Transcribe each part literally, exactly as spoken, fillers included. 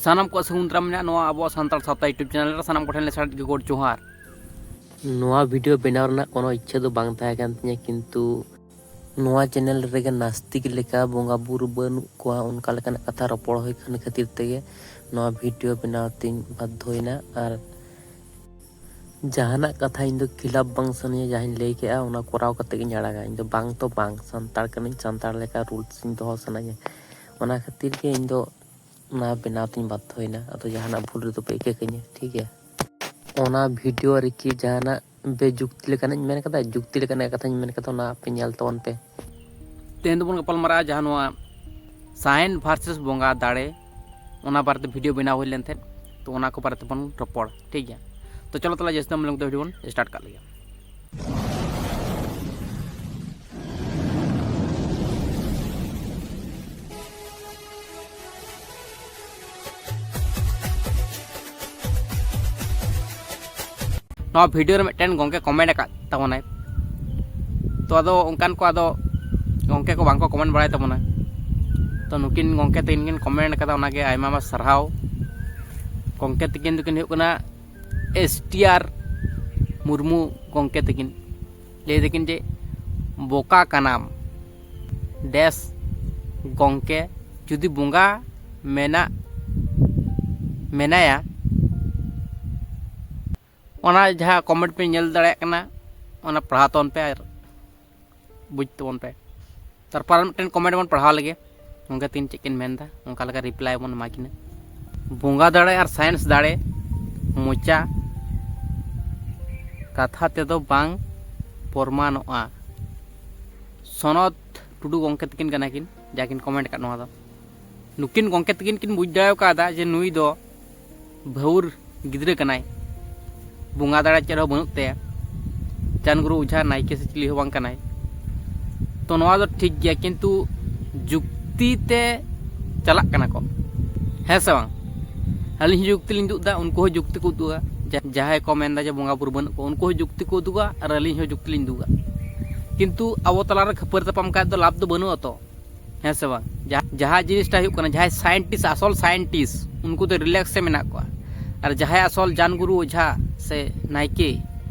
ᱥᱟᱱᱟᱢ ᱠᱚᱣᱟᱜ ᱥᱟᱹᱜᱩᱱ ᱫᱟᱨᱟᱢ ᱢᱮᱱᱟᱜᱼᱟ ᱱᱚᱣᱟ ᱟᱵᱚᱣᱟᱜ ᱥᱟᱱᱛᱟᱲ ᱥᱟᱶᱛᱟ YouTube ᱪᱮᱱᱮᱞ ᱨᱮ᱾ ᱥᱟᱱᱟᱢ ᱠᱚᱴᱷᱮᱱ ᱞᱮ ᱥᱟᱨᱦᱟᱣ ᱜᱮ ᱜᱚᱰ ᱡᱚᱦᱟᱨ᱾ ᱱᱚᱣᱟ ᱵᱷᱤᱰᱤᱭᱳ ᱵᱮᱱᱟᱣ ᱨᱮᱱᱟᱜ ᱠᱳᱱᱳ ᱤᱪᱪᱷᱟᱹ ᱫᱚ ᱵᱟᱝ ᱛᱟᱦᱮᱸ ᱠᱟᱱ ᱛᱤᱧᱟᱹ, ᱠᱤᱱᱛᱩ ᱱᱚᱣᱟ ᱪᱮᱱᱮᱞ ᱨᱮᱜᱮ ᱱᱟᱥᱛᱤᱠ ᱞᱮᱠᱟ ᱵᱚᱸᱜᱟ ᱵᱩᱨᱩ ᱵᱟᱹᱱᱩᱜ ᱠᱚᱣᱟ, ᱚᱱᱠᱟ ᱞᱮᱠᱟᱱᱟᱜ ᱠᱟᱛᱷᱟ ᱨᱚᱯᱚᱲ ᱦᱩᱭ ᱠᱟᱱ ᱠᱷᱟᱹᱛᱤᱨ ᱛᱮᱜᱮ ᱱᱚᱣᱟ ᱵᱷᱤᱰᱤᱭᱳ ᱵᱮᱱᱟᱣ ᱛᱤᱧ ᱵᱟᱫᱽᱫᱷᱚᱭᱮᱱᱟ᱾ ᱟᱨ ᱡᱟᱦᱟᱱᱟᱜ ᱠᱟᱛᱷᱟ ᱤᱧ ᱫᱚ ᱠᱷᱤᱞᱟᱯ ᱵᱟᱝ ᱥᱟᱱᱟᱧᱟ, ᱡᱟᱦᱟᱸᱧ ᱞᱟᱹᱭ ᱠᱮᱜᱼᱟ ᱚᱱᱟ ᱠᱚᱨᱟᱣ ᱠᱟᱛᱮ ᱜᱤᱧ ᱟᱲᱟᱜᱟ᱾ ᱤᱧ ᱫᱚ ᱵᱟᱝ ᱛᱚ ᱵᱟᱝ, ᱥᱟᱱᱛᱟᱲ ᱠᱟᱹᱱᱟᱹᱧ, ᱥᱟᱱᱛᱟᱲ ᱞᱮᱠᱟ ᱨᱩᱞᱥ ᱤᱧ ᱫᱚᱦᱚ ᱥᱟᱱᱟᱧᱟ, ᱚᱱᱟ ᱠᱷᱟᱹᱛᱤᱨ ᱜᱮ ᱤᱧ ᱫᱚ ᱚᱱᱟ ᱵᱮᱱᱟᱣ ᱛᱤᱧ ᱵᱟᱫᱽᱫᱷᱚᱭᱮᱱᱟ᱾ ᱟᱫᱚ ᱡᱟᱦᱟᱱᱟᱜ ᱵᱷᱩᱞ ᱨᱮᱫᱚ ᱯᱮ ᱤᱠᱟᱹ ᱠᱟᱹᱧᱟ, ᱴᱷᱤᱠ ᱜᱮᱭᱟ? ᱚᱱᱟ ᱵᱷᱤᱰᱤᱭᱳ ᱨᱮᱠᱤ ᱡᱟᱦᱟᱱᱟᱜ ᱵᱮᱡᱩᱠᱛᱤ ᱞᱮᱠᱟᱱᱟᱜ ᱤᱧ ᱢᱮᱱ ᱠᱟᱫᱟ? ᱡᱩᱠᱛᱤ ᱞᱮᱠᱟᱱᱟᱜ ᱠᱟᱛᱷᱟᱧ ᱢᱮᱱ ᱠᱟᱫᱟ, ᱚᱱᱟ ᱟᱯᱮ ᱧᱮᱞ ᱛᱟᱵᱚᱱ ᱯᱮ᱾ ᱛᱮᱦᱮᱧ ᱫᱚᱵᱚᱱ ᱜᱟᱯᱟᱞ ᱢᱟᱨᱟᱜᱼᱟ ᱡᱟᱦᱟᱸ ᱱᱚᱣᱟ ᱥᱟᱭᱮᱱᱥ ᱵᱷᱟᱨᱥᱮᱥ ᱵᱚᱸᱜᱟ ᱫᱟᱲᱮ, ᱚᱱᱟ ᱵᱟᱨᱮᱛᱮ ᱵᱷᱤᱰᱤᱭᱳ ᱵᱮᱱᱟᱣ ᱦᱩᱭ ᱞᱮᱱ ᱛᱟᱦᱮᱸᱫ, ᱛᱚ ᱚᱱᱟ ᱠᱚ ᱵᱟᱨᱮ ᱛᱮᱵᱚᱱ ᱨᱚᱯᱚᱲ, ᱴᱷᱤᱠ ᱜᱮᱭᱟ? ᱛᱚ ᱪᱚᱞᱚ ᱛᱟᱦᱚᱞᱮ ᱡᱟᱹᱥᱛᱤ ᱵᱟᱝ ᱞᱚᱝ ᱛᱮ ᱵᱷᱤᱰᱤᱭᱳ ᱵᱚᱱ ᱥᱴᱟᱨᱴ ᱠᱟᱜ ᱞᱮᱜᱮ᱾ ᱱᱚᱣᱟ ᱵᱷᱤᱰᱤᱭᱳ ᱨᱮ ᱢᱤᱫᱴᱮᱱ ᱜᱚᱝᱠᱮ ᱠᱚᱢᱮᱱᱴ ᱟᱠᱟᱫ ᱛᱟᱵᱚᱱᱟᱭ, ᱛᱚ ᱟᱫᱚ ᱚᱱᱠᱟᱱ ᱠᱚ ᱟᱫᱚ ᱜᱚᱝᱠᱮ ᱠᱚ ᱵᱟᱝᱠᱚ ᱠᱚᱢᱮᱱᱴ ᱵᱟᱲᱟᱭ ᱛᱟᱵᱚᱱᱟ᱾ ᱛᱚ ᱱᱩᱠᱤᱱ ᱜᱚᱝᱠᱮ ᱛᱟᱹᱠᱤᱱ ᱠᱤᱱ ᱠᱚᱢᱮᱱᱴ ᱟᱠᱟᱫᱟ, ᱚᱱᱟᱜᱮ ᱟᱭᱢᱟ ᱟᱭᱢᱟ ᱥᱟᱨᱦᱟᱣ᱾ ᱜᱚᱝᱠᱮ ᱛᱟᱹᱠᱤᱱ ᱫᱚᱠᱤᱱ ᱦᱩᱭᱩᱜ ᱠᱟᱱᱟ ᱮᱥ ᱴᱤ ᱟᱨ ᱢᱩᱨᱢᱩ ᱜᱚᱝᱠᱮ ᱛᱟᱹᱠᱤᱱ᱾ ᱞᱟᱹᱭ ᱫᱟᱹᱠᱤᱱ ᱡᱮ, ᱵᱚᱠᱟ ᱠᱟᱱᱟᱢ ᱰᱮᱥ ᱜᱚᱝᱠᱮ, ᱡᱩᱫᱤ ᱵᱚᱸᱜᱟ ᱢᱮᱱᱟᱜ, ᱢᱮᱱᱟᱭᱟ, ᱚᱱᱟ ᱡᱟᱦᱟᱸ ᱠᱚᱢᱮᱱᱴ ᱯᱮ ᱧᱮᱞ ᱫᱟᱲᱮᱭᱟᱜ ᱠᱟᱱᱟ, ᱚᱱᱟ ᱯᱟᱲᱦᱟᱣ ᱛᱟᱵᱚᱱ ᱯᱮ ᱟᱨ ᱵᱩᱡᱽ ᱛᱟᱵᱚᱱ ᱯᱮ᱾ ᱛᱟᱨᱯᱚᱨ ᱟᱨ ᱢᱤᱫᱴᱮᱱ ᱠᱚᱢᱮᱱᱴ ᱵᱚᱱ ᱯᱟᱲᱦᱟᱣ ᱞᱮᱜᱮ, ᱜᱚᱝᱠᱮ ᱛᱤᱱ ᱪᱮᱫ ᱠᱤᱱ ᱢᱮᱱᱫᱟ, ᱚᱱᱠᱟ ᱞᱮᱠᱟ ᱨᱤᱯᱞᱟᱭ ᱵᱚᱱ ᱮᱢᱟ ᱠᱤᱱᱟ᱾ ᱵᱚᱸᱜᱟ ᱫᱟᱲᱮ ᱟᱨ ᱥᱟᱭᱮᱱᱥ ᱫᱟᱲᱮ ᱢᱚᱪᱟ ᱠᱟᱛᱷᱟ ᱛᱮᱫᱚ ᱵᱟᱝ ᱯᱨᱚᱢᱟᱱᱚᱜᱼᱟ᱾ ᱥᱚᱱᱚᱛ ᱴᱩᱰᱩ ᱜᱚᱝᱠᱮ ᱛᱟᱹᱠᱤᱱ ᱠᱟᱱᱟ ᱠᱤᱱ, ᱡᱟ ᱠᱤᱱ ᱠᱚᱢᱮᱱᱴ ᱟᱠᱟᱫ ᱱᱚᱣᱟ ᱫᱚ᱾ ᱱᱩᱠᱤᱱ ᱜᱚᱝᱠᱮ ᱛᱟᱹᱠᱤᱱ ᱠᱤᱱ ᱵᱩᱡᱽ ᱫᱟᱲᱮ ᱟᱠᱟᱫᱟ ᱡᱮ ᱱᱩᱭ ᱫᱚ ᱵᱷᱟᱹᱣᱩᱨ ᱜᱤᱫᱽᱨᱟᱹ ᱠᱟᱱᱟᱭ, ᱵᱚᱸᱜᱟ ᱫᱟᱲᱮ ᱪᱮᱫ ᱦᱚᱸ ᱵᱟᱹᱱᱩᱜ ᱛᱟᱭᱟ, ᱪᱟᱸᱫ ᱜᱩᱨᱩ ᱚᱡᱷᱟ ᱱᱟᱭᱠᱮ ᱥᱮ ᱪᱤᱞᱤ ᱦᱚᱸ ᱵᱟᱝ ᱠᱟᱱᱟᱭ᱾ ᱛᱚ ᱱᱚᱣᱟ ᱫᱚ ᱴᱷᱤᱠ ᱜᱮᱭᱟ, ᱠᱤᱱᱛᱩ ᱡᱩᱠᱛᱤ ᱛᱮ ᱪᱟᱞᱟᱜ ᱠᱟᱱᱟ ᱠᱚ, ᱦᱮᱸ ᱥᱮ ᱵᱟᱝ? ᱟᱹᱞᱤᱧ ᱦᱚᱸ ᱡᱩᱠᱛᱤ ᱞᱤᱧ ᱩᱫᱩᱜ ᱮᱫᱟ, ᱩᱱᱠᱩ ᱦᱚᱸ ᱡᱩᱠᱛᱤ ᱠᱚ ᱩᱫᱩᱜᱟ᱾ ᱡᱟ-, ᱡᱟᱦᱟᱸᱭ ᱠᱚ ᱢᱮᱱᱫᱟ ᱡᱮ ᱵᱚᱸᱜᱟ ᱵᱩᱨᱩ ᱵᱟᱹᱱᱩᱜ ᱠᱚᱣᱟ, ᱩᱱᱠᱩ ᱦᱚᱸ ᱡᱩᱠᱛᱤ ᱠᱚ ᱩᱫᱩᱜᱟ ᱟᱨ ᱟᱹᱞᱤᱧ ᱦᱚᱸ ᱡᱩᱠᱛᱤ ᱞᱤᱧ ᱩᱫᱩᱜᱟ᱾ ᱠᱤᱱᱛᱩ ᱟᱵᱚ ᱛᱟᱞᱟᱨᱮ ᱠᱷᱟᱹᱯᱟᱹᱨᱤ ᱛᱟᱯᱟᱢ ᱠᱷᱟᱡ ᱫᱚ ᱞᱟᱵᱷ ᱫᱚ ᱵᱟᱹᱱᱩᱜᱼᱟ ᱛᱚ, ᱦᱮᱸ ᱥᱮ ᱵᱟᱝ? ᱡᱟ-, ᱡᱟᱦᱟᱸ ᱡᱤᱱᱤᱥᱴᱟ ᱦᱩᱭᱩᱜ ᱠᱟᱱᱟ, ᱡᱟᱦᱟᱸᱭ ᱥᱟᱭᱮᱱᱴᱤᱥᱴ, ᱟᱥᱚᱞ ᱥᱟᱭᱮᱱᱴᱤᱥᱴ, ᱩᱱᱠᱩ ᱫᱚ ᱨᱤᱞᱮᱠᱥ ᱨᱮ ᱢᱮᱱᱟᱜ ᱠᱚᱣᱟ᱾ ᱟᱨ ᱡᱟᱦᱟᱸᱭ ᱟᱥᱚᱞ ᱡᱟᱱᱜᱩᱨᱩ ᱚᱡᱷᱟ ᱥᱮ ᱱᱟᱭᱠᱮ,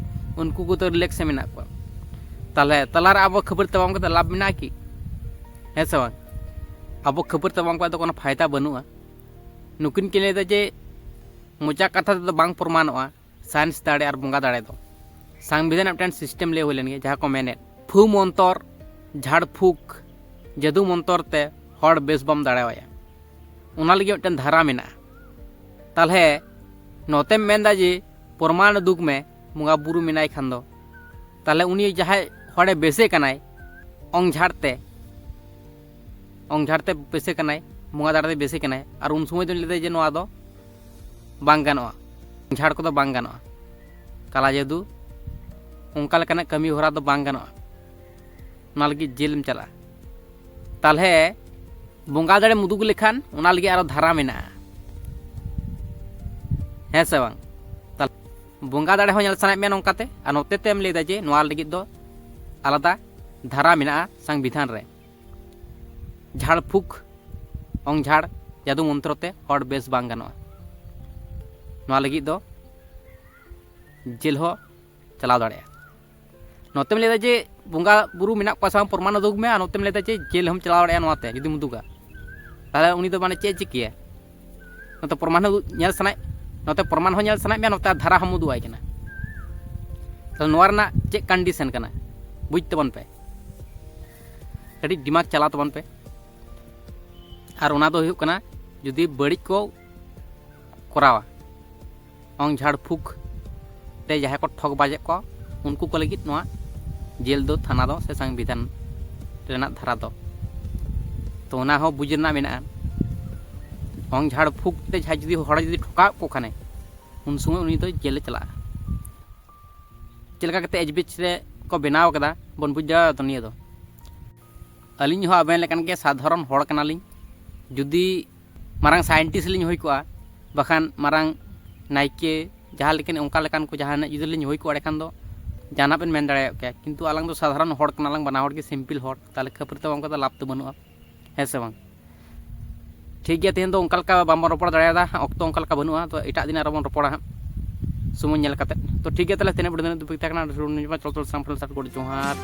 ᱩᱱᱠᱩ ᱠᱚᱫᱚ ᱨᱤᱞᱮᱠᱥ ᱨᱮ ᱢᱮᱱᱟᱜ ᱠᱚᱣᱟ᱾ ᱛᱟᱦᱚᱞᱮ ᱛᱟᱞᱟᱨᱮ ᱟᱵᱚ ᱠᱷᱟᱹᱯᱟᱹᱨᱤ ᱛᱟᱯᱟᱢ ᱠᱟᱛᱮ ᱞᱟᱵᱷ ᱢᱮᱱᱟᱜᱼᱟ ᱠᱤ? ᱦᱮᱸ ᱥᱮ ᱵᱟᱝ? ᱟᱵᱚ ᱠᱷᱟᱹᱯᱟᱹᱨᱤ ᱛᱟᱯᱟᱢ ᱠᱟᱛᱮ ᱫᱚ ᱠᱳᱱᱳ ᱯᱷᱟᱭᱫᱟ ᱵᱟᱹᱱᱩᱜᱼᱟ᱾ ᱱᱩᱠᱤᱱ ᱠᱤᱱ ᱞᱟᱹᱭᱫᱟ ᱡᱮ ᱢᱚᱪᱟ ᱠᱟᱛᱷᱟ ᱛᱮᱫᱚ ᱵᱟᱝ ᱯᱨᱚᱢᱟᱱᱚᱜᱼᱟ ᱥᱟᱭᱮᱱᱥ ᱫᱟᱲᱮ ᱟᱨ ᱵᱚᱸᱜᱟ ᱫᱟᱲᱮ ᱫᱚ᱾ ᱥᱚᱝᱵᱤᱫᱷᱟᱱ ᱨᱮ ᱢᱤᱫᱴᱮᱱ ᱥᱤᱥᱴᱮᱢ ᱞᱟᱹᱭ ᱦᱩᱭ ᱞᱮᱱ ᱜᱮᱭᱟ, ᱡᱟᱦᱟᱸ ᱠᱚ ᱢᱮᱱᱮᱫ ᱯᱷᱩ ᱢᱚᱱᱛᱚᱨ, ᱡᱷᱟᱲ ᱯᱷᱩᱸᱠ, ᱡᱟᱹᱫᱩ ᱢᱚᱱᱛᱚᱨ ᱛᱮ ᱦᱚᱲ ᱵᱮᱥ ᱵᱟᱢ ᱫᱟᱲᱮᱣᱟᱭᱟ᱾ ᱚᱱᱟ ᱞᱟᱹᱜᱤᱫ ᱢᱤᱫᱴᱮᱱ ᱫᱷᱟᱨᱟ ᱢᱮᱱᱟᱜᱼᱟ᱾ ᱛᱟᱦᱚᱞᱮ ᱱᱚᱛᱮᱢ ᱢᱮᱱᱫᱟ ᱡᱮ ᱯᱨᱚᱢᱟᱱ ᱩᱫᱩᱜᱽ ᱢᱮ, ᱵᱚᱸᱜᱟ ᱵᱩᱨᱩ ᱢᱮᱱᱟᱭ ᱠᱷᱟᱱ ᱫᱚ᱾ ᱛᱟᱦᱚᱞᱮ ᱩᱱᱤ ᱡᱟᱦᱟᱸᱭ ᱦᱚᱲᱮ ᱵᱮᱥᱮ ᱠᱟᱱᱟᱭ ᱚᱝ ᱡᱷᱟᱲ ᱛᱮ, ᱚᱝ ᱡᱷᱟᱲ ᱛᱮ ᱵᱮᱥᱮ ᱠᱟᱱᱟᱭ, ᱵᱚᱸᱜᱟ ᱫᱟᱲᱮ ᱛᱮ ᱵᱮᱥᱮ ᱠᱟᱱᱟᱭ, ᱟᱨ ᱩᱱ ᱥᱚᱢᱚᱭ ᱫᱚᱧ ᱞᱟᱹᱭᱫᱟ ᱡᱮ ᱱᱚᱣᱟ ᱫᱚ ᱵᱟᱝ ᱜᱟᱱᱚᱜᱼᱟ, ᱡᱷᱟᱲ ᱠᱚᱫᱚ ᱵᱟᱝ ᱜᱟᱱᱚᱜᱼᱟ, ᱠᱟᱞᱟ ᱡᱟᱹᱫᱩ, ᱚᱱᱠᱟ ᱞᱮᱠᱟᱱᱟᱜ ᱠᱟᱹᱢᱤ ᱦᱚᱨᱟ ᱫᱚ ᱵᱟᱝ ᱜᱟᱱᱚᱜᱼᱟ᱾ ᱚᱱᱟ ᱞᱟᱹᱜᱤᱫ ᱡᱮᱞᱮᱢ ᱪᱟᱞᱟᱜᱼᱟ᱾ ᱛᱟᱦᱚᱞᱮ ᱵᱚᱸᱜᱟ ᱫᱟᱲᱮᱢ ᱩᱫᱩᱜ ᱞᱮᱠᱷᱟᱱ ᱚᱱᱟ ᱞᱟᱹᱜᱤᱫ ᱟᱨᱚ ᱫᱷᱟᱨᱟ ᱢᱮᱱᱟᱜᱼᱟ, ᱦᱮᱸ ᱥᱮ ᱵᱟᱝ? ᱛᱟᱦᱚᱞᱮ ᱵᱚᱸᱜᱟ ᱫᱟᱲᱮ ᱦᱚᱸ ᱧᱮᱞ ᱥᱟᱱᱟᱭᱮᱫ ᱢᱮᱭᱟ ᱱᱚᱝᱠᱟᱛᱮ, ᱟᱨ ᱱᱚᱛᱮ ᱛᱮᱢ ᱞᱟᱹᱭᱫᱟ ᱡᱮ ᱱᱚᱣᱟ ᱞᱟᱹᱜᱤᱫ ᱫᱚ ᱟᱞᱟᱫᱟ ᱫᱷᱟᱨᱟ ᱢᱮᱱᱟᱜᱼᱟ ᱥᱚᱝᱵᱤᱫᱷᱟᱱ ᱨᱮ᱾ ᱡᱷᱟᱲ ᱯᱷᱩᱸᱠ, ᱚᱝ ᱡᱷᱟᱲ, ᱡᱟᱹᱫᱩ ᱢᱚᱱᱛᱨᱚ ᱛᱮ ᱦᱚᱲ ᱵᱮᱥ ᱵᱟᱝ ᱜᱟᱱᱚᱜᱼᱟ᱾ ᱱᱚᱣᱟ ᱞᱟᱹᱜᱤᱫ ᱫᱚ ᱡᱮᱞ ᱦᱚᱸ ᱪᱟᱞᱟᱣ ᱫᱟᱲᱮᱭᱟᱜᱼᱟ᱾ ᱱᱚᱛᱮᱢ ᱞᱟᱹᱭᱫᱟ ᱡᱮ ᱵᱚᱸᱜᱟ ᱵᱩᱨᱩ ᱢᱮᱱᱟᱜ ᱠᱚᱣᱟ ᱥᱮ ᱵᱟᱝ ᱯᱨᱚᱢᱟᱱ ᱩᱫᱩᱜᱽ ᱢᱮ, ᱟᱨ ᱱᱚᱛᱮᱢ ᱞᱟᱹᱭᱫᱟ ᱡᱮ ᱡᱮᱞ ᱦᱚᱸᱢ ᱪᱟᱞᱟᱣ ᱫᱟᱲᱮᱭᱟᱜᱼᱟ ᱱᱚᱣᱟᱛᱮ ᱡᱩᱫᱤᱢ ᱩᱫᱩᱜᱟ᱾ ᱛᱟᱦᱚᱞᱮ ᱩᱱᱤ ᱫᱚ ᱢᱟᱱᱮ ᱪᱮᱫ ᱮ ᱪᱤᱠᱟᱹᱭᱟ? ᱱᱚᱛᱮ ᱯᱨᱚᱢᱟᱱ ᱦᱚᱸ ᱧᱮᱞ ᱥᱟᱱᱟᱭ, ᱱᱚᱛᱮ ᱯᱨᱚᱢᱟᱱ ᱦᱚᱸ ᱧᱮᱞ ᱥᱟᱱᱟᱭᱮᱫ ᱢᱮᱭᱟ, ᱱᱚᱛᱮ ᱫᱷᱟᱨᱟ ᱦᱚᱸᱢ ᱩᱫᱩᱜ ᱟᱭ ᱠᱟᱱᱟ᱾ ᱛᱟᱦᱚᱞᱮ ᱱᱚᱣᱟ ᱨᱮᱱᱟᱜ ᱪᱮᱫ ᱠᱚᱱᱰᱤᱥᱚᱱ ᱠᱟᱱᱟ? ᱵᱩᱡᱽ ᱛᱟᱵᱚᱱ ᱯᱮ, ᱠᱟᱹᱴᱤᱡ ᱫᱤᱢᱟᱜᱽ ᱪᱟᱞᱟᱣ ᱛᱟᱵᱚᱱ ᱯᱮ᱾ ᱟᱨ ᱚᱱᱟ ᱫᱚ ᱦᱩᱭᱩᱜ ᱠᱟᱱᱟ ᱡᱩᱫᱤ ᱵᱟᱹᱲᱤᱡ ᱠᱚ ᱠᱚᱨᱟᱣᱟ, ᱚᱝ ᱡᱷᱟᱲ ᱯᱷᱩᱸᱠ ᱛᱮ ᱡᱟᱦᱟᱸᱭ ᱠᱚ ᱴᱷᱚᱠ ᱵᱟᱡᱮᱫ ᱠᱚ, ᱩᱱᱠᱩ ᱠᱚ ᱞᱟᱹᱜᱤᱫ ᱱᱚᱣᱟ ᱡᱮᱞ ᱫᱚ, ᱛᱷᱟᱱᱟ ᱫᱚ ᱥᱮ ᱥᱚᱝᱵᱤᱫᱷᱟᱱ ᱨᱮᱱᱟᱜ ᱫᱷᱟᱨᱟ ᱫᱚ᱾ ᱛᱚ ᱚᱱᱟ ᱦᱚᱸ ᱵᱩᱡᱽ ᱨᱮᱱᱟᱜ ᱢᱮᱱᱟᱜᱼᱟ᱾ ᱚᱝ ᱡᱷᱟᱲ ᱯᱷᱩᱸᱠ ᱛᱮ ᱡᱟᱦᱟᱸᱭ ᱡᱩᱫᱤ ᱦᱚᱲ ᱡᱩᱫᱤ ᱴᱷᱚᱠᱟᱣ ᱠᱚ ᱠᱷᱟᱱᱮ, ᱩᱱ ᱥᱚᱢᱚᱭ ᱩᱱᱤ ᱫᱚ ᱡᱮᱞᱮ ᱪᱟᱞᱟᱜᱼᱟ᱾ ᱪᱮᱫ ᱞᱮᱠᱟ ᱠᱟᱛᱮ ᱮᱪ ᱵᱤᱪ ᱨᱮ ᱠᱚ ᱵᱮᱱᱟᱣ ᱠᱟᱫᱟ ᱵᱚᱱ ᱵᱩᱡᱽ ᱫᱟᱲᱮᱭᱟᱜᱼᱟ ᱛᱚ ᱱᱤᱭᱟᱹ ᱫᱚ᱾ ᱟᱹᱞᱤᱧ ᱦᱚᱸ ᱟᱵᱮᱱ ᱞᱮᱠᱟᱱ ᱜᱮ ᱥᱟᱫᱷᱟᱨᱚᱱ ᱦᱚᱲ ᱠᱟᱱᱟᱞᱤᱧ᱾ ᱡᱩᱫᱤ ᱢᱟᱨᱟᱝ ᱥᱟᱭᱮᱱᱴᱤᱥᱴ ᱞᱤᱧ ᱦᱩᱭ ᱠᱚᱜᱼᱟ, ᱵᱟᱠᱷᱟᱱ ᱢᱟᱨᱟᱝ ᱱᱟᱭᱠᱮ, ᱡᱟᱦᱟᱸ ᱞᱮᱠᱟᱱ ᱚᱱᱠᱟ ᱞᱮᱠᱟᱱ ᱠᱚ ᱡᱟᱦᱟᱱᱟᱜ ᱡᱩᱫᱤ ᱞᱤᱧ ᱦᱩᱭ ᱠᱚᱜᱼᱟ, ᱮᱸᱰᱮᱠᱷᱟᱱ ᱫᱚ ᱡᱟᱦᱟᱱᱟᱜ ᱵᱮᱱ ᱢᱮᱱ ᱫᱟᱲᱮᱭᱟᱜ ᱠᱮᱭᱟ᱾ ᱠᱤᱱᱛᱩ ᱟᱞᱟᱝ ᱫᱚ ᱥᱟᱫᱷᱟᱨᱚᱱ ᱦᱚᱲ ᱠᱟᱱᱟᱞᱟᱝ, ᱵᱟᱱᱟ ᱦᱚᱲ ᱜᱮ ᱥᱤᱢᱯᱤᱞ ᱦᱚᱲ, ᱛᱟᱦᱚᱞᱮ ᱠᱷᱟᱹᱯᱟᱹᱨᱤ ᱛᱮ ᱚᱱᱠᱟ ᱫᱚ ᱞᱟᱵᱷ ᱫᱚ ᱵᱟᱹᱱᱩᱜᱼᱟ, ᱦᱮᱸ ᱥᱮ ᱵᱟᱝ? ᱴᱷᱤᱠ ᱜᱮᱭᱟ, ᱛᱮᱦᱮᱧ ᱫᱚ ᱚᱱᱠᱟ ᱞᱮᱠᱟ ᱵᱟᱝᱵᱚᱱ ᱨᱚᱯᱚᱲ ᱫᱟᱲᱮᱭᱟᱫᱟ, ᱚᱠᱛᱚ ᱚᱱᱠᱟ ᱞᱮᱠᱟ ᱵᱟᱹᱱᱩᱜᱼᱟ, ᱛᱚ ᱮᱴᱟᱜ ᱫᱤᱱ ᱟᱨᱚ ᱵᱚᱱ ᱨᱚᱯᱚᱲᱟ ᱦᱟᱸᱜ ᱥᱚᱢᱚᱭ ᱧᱮᱞ ᱠᱟᱛᱮᱫ᱾ ᱛᱚ ᱴᱷᱤᱠ ᱜᱮᱭᱟ, ᱛᱟᱦᱚᱞᱮ ᱛᱮᱦᱮᱧ ᱵᱷᱤᱰᱤᱭᱳ ᱫᱚ ᱱᱤᱱᱟᱹᱜ ᱫᱷᱟᱹᱵᱤᱡ ᱛᱟᱦᱮᱸ ᱠᱟᱱᱟ᱾ ᱡᱚᱦᱟᱨ᱾